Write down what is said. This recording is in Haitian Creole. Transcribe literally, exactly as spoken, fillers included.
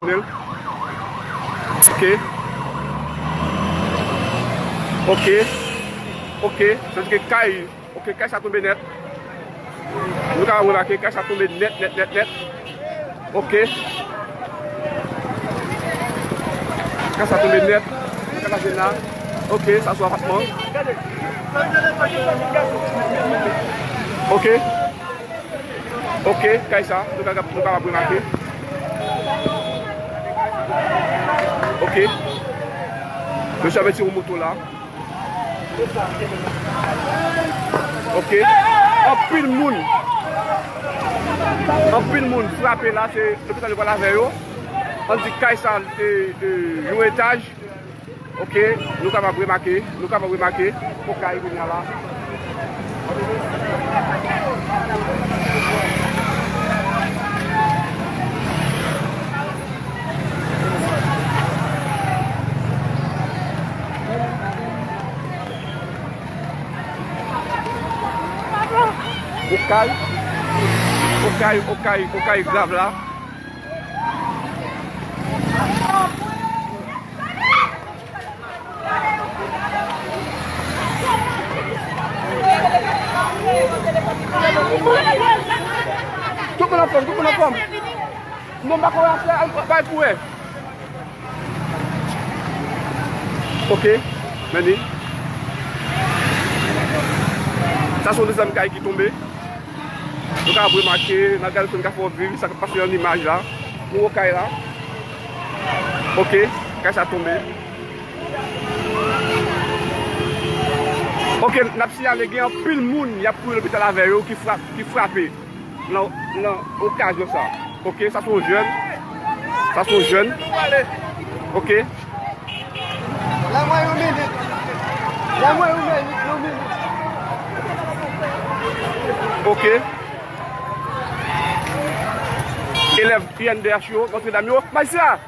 Ok. Ok. Ok. Sa vle di ke kay, ok, kay sa tonbe nèt. Nou ka remake, kay sa tonbe nèt, nèt, nèt, nèt. Ok. Kay sa tonbe nèt. Kay sa tonbe la. Ok, sa sou apatman. Ok. Ok, kay sa, nou ka, nou kapab remake. Ok. Mesye ap retire yon moto la. Ok. Anpil moun. Anpil moun frape la, se lopital yo pral avè yo. Ann di kay sa, e, e, yon etaj. Ok, nou kapab remake, nou kapab remake, okay, kounye a la. Okay, okay, okay, okay grav la. Tout moun anfòm, tout moun anfòm. Non, m pa konn afè, bay pou wè. Ok, men li. Sa se yon dezyèm kay ki tonbe. Nou ka remake, n ap gade si n ka fè w viv sa k ap pase nan imaj la. Pou wè kay la. Ok, kay sa tonbe. Ok, n ap siyale gen anpil moun y ap kouri lopital avè yo ki frap-, ki frape nan, nan okazyon sa. Ok, sa se yon jèn. Sa se yon jèn. Ok. Ban mwen yon minit. Ban mwen yon minit, yon minit. Ok. Elèv I N D H yo, Notre Dame yo. Majistra!